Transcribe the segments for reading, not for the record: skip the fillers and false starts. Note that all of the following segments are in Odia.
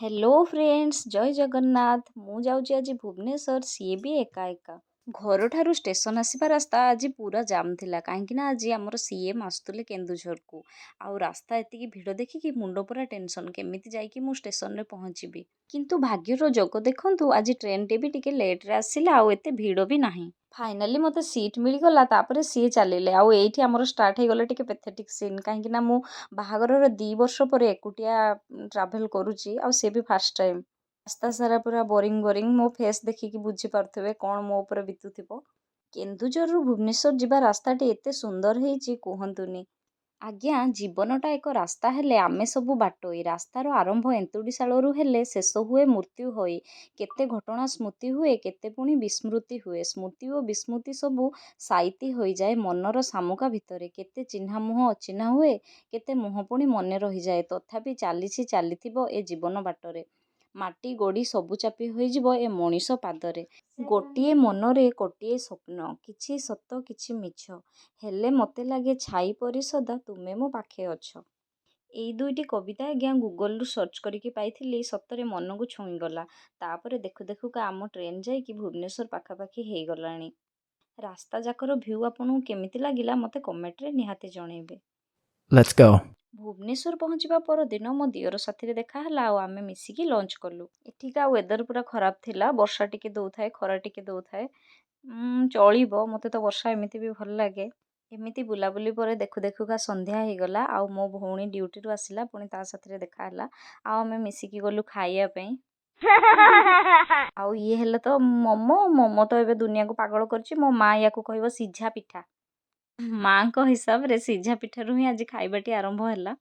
ହ୍ୟାଲୋ ଫ୍ରେଣ୍ଡସ୍, ଜୟ ଜଗନ୍ନାଥ। ମୁଁ ଯାଉଛି ଆଜି ଭୁବନେଶ୍ୱର, ସିଏ ବି ଏକା ଏକା। ଘରଠାରୁ ଷ୍ଟେସନ ଆସିବା ରାସ୍ତା ଆଜି ପୁରା ଜାମ୍ ଥିଲା, କାହିଁକି ନା ଆଜି ଆମର ସିଏମ୍ ଆସୁଥିଲେ କେନ୍ଦୁଝରକୁ। ଆଉ ରାସ୍ତା ଏତିକି ଭିଡ଼ ଦେଖିକି ମୁଣ୍ଡ ପୁରା ଟେନସନ୍, କେମିତି ଯାଇକି ମୁଁ ଷ୍ଟେସନରେ ପହଞ୍ଚିବି। କିନ୍ତୁ ଭାଗ୍ୟର ଯୋଗ ଦେଖନ୍ତୁ, ଆଜି ଟ୍ରେନଟି ବି ଟିକେ ଲେଟ୍ରେ ଆସିଲା ଆଉ ଏତେ ଭିଡ଼ ବି ନାହିଁ। ଫାଇନାଲି ମୋତେ ସିଟ୍ ମିଳିଗଲା। ତାପରେ ସିଏ ଚାଲିଲେ ଆଉ ଏଇଠି ଆମର ଷ୍ଟାର୍ଟ ହେଇଗଲା ଟିକେ ପେଥେଟିକ୍ ସିନ୍, କାହିଁକି ନା ମୁଁ ବାହାଘରର 2 ବର୍ଷ ପରେ ଏକୁଟିଆ ଟ୍ରାଭେଲ୍ କରୁଛି ଆଉ ସେ ବି ଫାର୍ଷ୍ଟ ଟାଇମ୍। ରାସ୍ତା ସାରା ପୁରା ବୋରିଂ ବୋରିଂ। ମୋ ଫେସ୍ ଦେଖିକି ବୁଝିପାରୁଥିବେ କ'ଣ ମୋ ଉପରେ ବିତୁଥିବ। କେନ୍ଦୁଝରରୁ ଭୁବନେଶ୍ୱର ଯିବା ରାସ୍ତାଟି ଏତେ ସୁନ୍ଦର ହେଇଛି, କୁହନ୍ତୁନି ଆଜ୍ଞା। ଜୀବନଟା ଏକ ରାସ୍ତା ହେଲେ ଆମେ ସବୁ ବାଟୋଇ। ରାସ୍ତାର ଆରମ୍ଭ ଏନ୍ତୁଡ଼ିଶାଳରୁ ହେଲେ ଶେଷ ହୁଏ ମୃତ୍ୟୁ ହୋଇ। କେତେ ଘଟଣା ସ୍ମୃତି ହୁଏ, କେତେ ପୁଣି ବିସ୍ମୃତି ହୁଏ। ସ୍ମୃତି ଓ ବିସ୍ମୃତି ସବୁ ସାଇତି ହୋଇଯାଏ ମନର ଶାମୁକା ଭିତରେ। କେତେ ଚିହ୍ନା ମୁହଁ ଅଚିହ୍ନା ହୁଏ, କେତେ ମୁହଁ ପୁଣି ମନେ ରହିଯାଏ। ତଥାପି ଚାଲିଛି, ଚାଲିଥିବ ଏ ଜୀବନ ବାଟରେ। ମାଟି ଗୋଡ଼ି ସବୁ ଚାପି ହୋଇଯିବ ଏ ମଣିଷ ପାଦରେ। ଗୋଟିଏ ମନରେ କୋଟିଏ ସ୍ୱପ୍ନ, କିଛି ସତ କିଛି ମିଛ, ହେଲେ ମୋତେ ଲାଗେ ଛାଇ ପରି ସଦା ତୁମେ ମୋ ପାଖେ ଅଛ। ଏଇ ଦୁଇଟି କବିତା ଆଜ୍ଞା ଗୁଗଲରୁ ସର୍ଚ୍ଚ କରିକି ପାଇଥିଲି। ସତରେ ମନକୁ ଛୁଇଁଗଲା। ତାପରେ ଦେଖୁ ଦେଖୁକା ଆମ ଟ୍ରେନ୍ ଯାଇକି ଭୁବନେଶ୍ୱର ପାଖାପାଖି ହେଇଗଲାଣି। ରାସ୍ତା ଯାକର ଭ୍ୟୁ ଆପଣଙ୍କୁ କେମିତି ଲାଗିଲା, ମୋତେ କମେଣ୍ଟରେ ନିହାତି ଜଣେଇବେ। Let's go. Bhubaneswar ପହଞ୍ଚିବା ପରଦିନ ମୋ ଦିଅର ସାଥିରେ ଦେଖା ହେଲା ଆଉ ଆମେ ମିଶିକି ଲଞ୍ଚ କଲୁ। ଏଠିକା ୱେଦର ପୁରା ଖରାପ ଥିଲା। ବର୍ଷା ଟିକେ ଦଉଥାଏ, ଖରା ଟିକେ ଦଉଥାଏ। ଚଳିବ, ମୋତେ ତ ବର୍ଷା ଏମିତି ବି ଭଲ ଲାଗେ। ଏମିତି ବୁଲାବୁଲି ପରେ ଦେଖୁ ଦେଖୁକା ସନ୍ଧ୍ୟା ହେଇଗଲା ଆଉ ମୋ ଭଉଣୀ ଡ୍ୟୁଟିରୁ ଆସିଲା। ପୁଣି ତା ସାଥିରେ ଦେଖା ହେଲା ଆଉ ଆମେ ମିଶିକି ଗଲୁ ଖାଇବା ପାଇଁ। ଆଉ ଇଏ ହେଲେ ତ ମୋମୋ। ମୋମୋ ତ ଏବେ ଦୁନିଆକୁ ପାଗଳ କରିଛି। ମୋ ମା ୟାକୁ କହିବ ସିଝା ପିଠା। ମାଙ୍କ ହିସାବରେ ସିଝା ପିଠାରୁ ହିଁ ଆଜି ଖାଇବାଟି ଆରମ୍ଭ ହେଲା।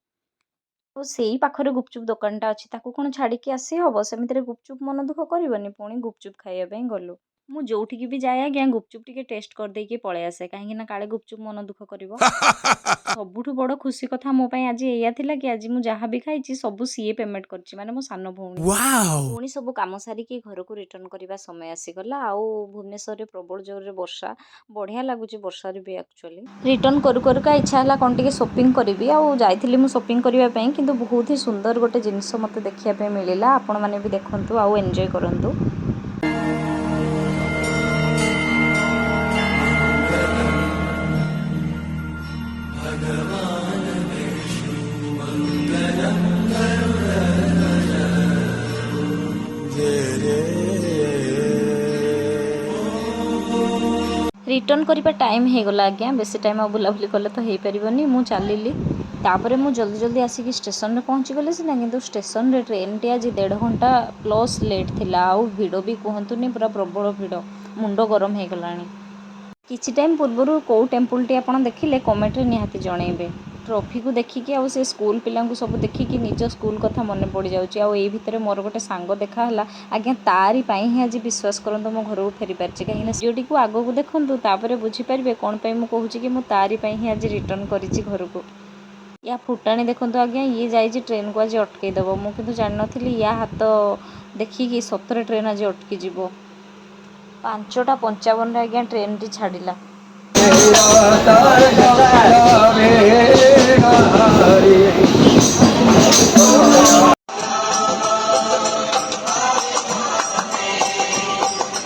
ଆଉ ସେଇ ପାଖରେ ଗୁପଚୁପ୍ ଦୋକାନଟା ଅଛି, ତାକୁ କ'ଣ ଛାଡ଼ିକି ଆସି ହବ? ସେମିତିରେ ଗୁପଚୁପ୍ ମନ ଦୁଃଖ କରିବନି। ପୁଣି ଗୁପଚୁପ୍ ଖାଇବା ପାଇଁ ଗଲୁ। ମୁଁ ଯୋଉଠିକି ବି ଯାଏ ଆଜ୍ଞା, ଗୁପଚୁପ୍ ଟିକେ ଟେଷ୍ଟ କରିଦେଇକି ପଳେଇ ଆସେ, କାହିଁକି ନା କାଳେ ଗୁପଚୁପ୍ ମନ ଦୁଃଖ କରିବ। ସବୁଠୁ ବଡ଼ ଖୁସି କଥା ମୋ ପାଇଁ ଆଜି ଏଇଆ ଥିଲା କି ଆଜି ମୁଁ ଯାହା ବି ଖାଇଛି, ସବୁ ସିଏ ପେମେଣ୍ଟ କରିଛି, ମାନେ ମୋ ସାନ ଭଉଣୀ। Wow! ପୁଣି ସବୁ କାମ ସାରିକି ଘରକୁ ରିଟର୍ଣ୍ଣ କରିବା ସମୟ ଆସିଗଲା। ଆଉ ଭୁବନେଶ୍ୱରରେ ପ୍ରବଳ ଜୋରରେ ବର୍ଷା। ବଢ଼ିଆ ଲାଗୁଛି ବର୍ଷାରେ ବି ଆକ୍ଚୁଆଲି। ରିଟର୍ଣ୍ଣ କରୁ କରୁକା ଇଚ୍ଛା ହେଲା କ'ଣ ଟିକେ ସପିଂ କରିବି। ଆଉ ଯାଇଥିଲି ମୁଁ ସପିଂ କରିବା ପାଇଁ, କିନ୍ତୁ ବହୁତ ହି ସୁନ୍ଦର ଗୋଟେ ଜିନିଷ ମୋତେ ଦେଖିବା ପାଇଁ ମିଳିଲା। ଆପଣମାନେ ବି ଦେଖନ୍ତୁ ଆଉ ଏନ୍ଜୟ କରନ୍ତୁ। ରିଟର୍ଣ୍ଣ କରିବା ଟାଇମ୍ ହେଇଗଲା ଆଜ୍ଞା। ବେଶୀ ଟାଇମ୍ ଆଉ ବୁଲାବୁଲି କଲେ ତ ହେଇପାରିବନି। ମୁଁ ଚାଲିଲି। ତାପରେ ମୁଁ ଜଲ୍ଦି ଜଲ୍ଦି ଆସିକି ଷ୍ଟେସନରେ ପହଞ୍ଚିଗଲି ସିନା, କିନ୍ତୁ ଷ୍ଟେସନରେ ଟ୍ରେନ୍ଟି ଆଜି ଦେଢ଼ ଘଣ୍ଟା ପ୍ଲସ୍ ଲେଟ୍ ଥିଲା। ଆଉ ଭିଡ଼ ବି କୁହନ୍ତୁନି, ପୁରା ପ୍ରବଳ ଭିଡ଼। ମୁଣ୍ଡ ଗରମ ହେଇଗଲାଣି। କିଛି ଟାଇମ୍ ପୂର୍ବରୁ କେଉଁ ଟେମ୍ପୁଲଟି ଆପଣ ଦେଖିଲେ, କମେଣ୍ଟରେ ନିହାତି ଜଣେଇବେ। ଟ୍ରଫିକୁ ଦେଖିକି ଆଉ ସେ ସ୍କୁଲ ପିଲାଙ୍କୁ ସବୁ ଦେଖିକି ନିଜ ସ୍କୁଲ କଥା ମନେ ପଡ଼ିଯାଉଛି। ଆଉ ଏଇ ଭିତରେ ମୋର ଗୋଟେ ସାଙ୍ଗ ଦେଖା ହେଲା ଆଜ୍ଞା। ତାରି ପାଇଁ ହିଁ ଆଜି, ବିଶ୍ୱାସ କରନ୍ତୁ, ମୋ ଘରକୁ ଫେରି ପାରିଛି। କାହିଁକିନା ଭିଡ଼ିଓଟିକୁ ଆଗକୁ ଦେଖନ୍ତୁ, ତାପରେ ବୁଝିପାରିବେ କ'ଣ ପାଇଁ ମୁଁ କହୁଛି କି ମୁଁ ତାରି ପାଇଁ ହିଁ ଆଜି ରିଟର୍ଣ୍ଣ କରିଛି ଘରକୁ। ୟା ଫୁଟାଣି ଦେଖନ୍ତୁ ଆଜ୍ଞା, ଇଏ ଯାଇଛି ଟ୍ରେନକୁ ଆଜି ଅଟକେଇ ଦେବ। ମୁଁ କିନ୍ତୁ ଜାଣିନଥିଲି ୟା ହାତ ଦେଖିକି ସତରେ ଟ୍ରେନ୍ ଆଜି ଅଟକିଯିବ। 5ଟା 55ରେ ଆଜ୍ଞା ଟ୍ରେନ୍ଟି ଛାଡ଼ିଲା।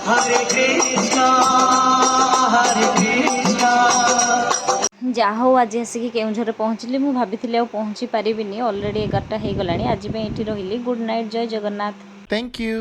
Hare Krishna, Hare Krishna. ଯାହା ହଉ, ଆଜି ଆସିକି କେଉଁଝରରେ ପହଞ୍ଚିଲି। ମୁଁ ଭାବିଥିଲି ଆଉ ପହଞ୍ଚି ପାରିବିନି। ଅଲରେଡ଼ି 11ଟା ହେଇଗଲାଣି। ଆଜି ପାଇଁ ଏଇଠି ରହିଲି। Good night. Jay Jagannath. Thank you.